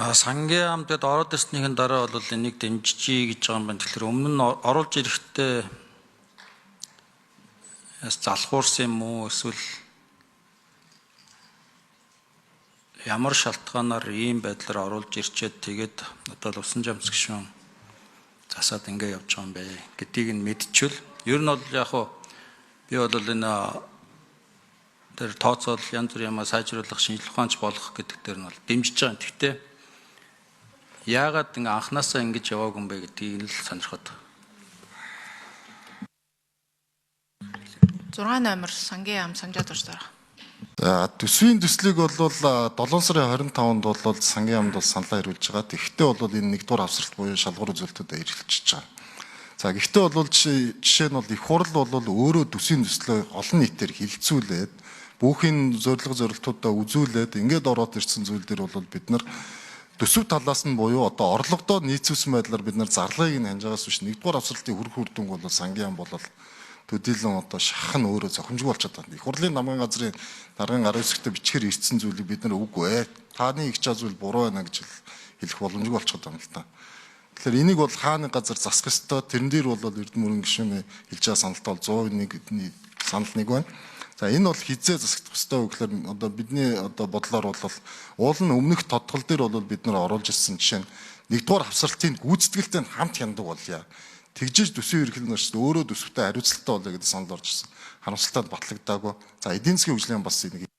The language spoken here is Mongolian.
Сангийн яам тэгэд ороод ирснийхэн дараа бол энийг дэмжижээ гэж байгаа юм байна. Тэгэхээр өмнө нь оруулж ирэхдээ яс залхуурсан юм уу эсвэл ямар шалтгаанаар ийм байдлаар оруулж ирчээд тэгээд одоо л усан жамц гишүүн засаад ингэ явж байгаа юм бэ гэдгийг нь мэдчихвэл ер нь бол яг хуу би бол энэ тэр тооцоол янз бүр юмаа сайжруулах шинжлэх ухаанч болох гэдэг дээр нь бол дэмжиж байгаа. Гэхдээ яагаад ингэ анханасаа ингэж яваагүй юм бэ гэдгийг л сонирхоод. 6 номер сангийн яам санжаа дурж дараа. За төсвийн төслийг бол 7 сарын 25-нд бол сангийн яамд бол саналаа ирүүлж байгаа. Тэгэхдээ бол энэ нэгдүгээр авсралт буюу шалгуур үзүүлэлтүүд эргэлжиж байгаа. За гэхдээ бол жишээ нь бол их хурал бол өөрөө төсвийн төслөө олон нийтээр хилцүүлээд бүхийн зорилго зорилтуудаа үзүүлээд ингээд ороод ирсэн зүйл дээр бол бид нар төсөв талаас нь буюу одоо орлогодоо нийцүүлсэн байдлаар бид нар зарлагыг нь ханжаагаас биш нэгдүгээр авсралтын хүрх үр дүнг бол сангийн яам бол төдийлөн одоо шахах нь өөрөө зохимжгүй болчиход байна. Их хурлын намын газрын даргын гарын үсгтээ бичгээр ирсэн зүйлийг бид нар үгүй ээ. Тааны их чаа зүйл буруу байна гэж хэлэх боломжгүй болчиход байна л та. Тэгэхээр энийг бол хааны газар засах ёстой. Тэрэн дээр бол Эрдэнэ мөрөн гишүүний хэлж байгаа саналт бол 101 санал нэг байна. За энэ бол хизээ засагдах ёстой вэ гэхээр одоо бидний одоо бодлоор бол уул нь өмнөх тодгол дээр бол бид нар оруулж ирсэн жишээ нь нэгдүгээр хавсралтын гүйцэтгэлтэй хамт хяндаг болъё. Тэгжиж төсвийн ерөнхийлөгч нар өөрөө төсөвтэй хариуцлагатай болъё гэдэг санал орж ирсэн. Харамсалтай батлагдаагүй. За эдийн засгийн хөгжлийн бас энийг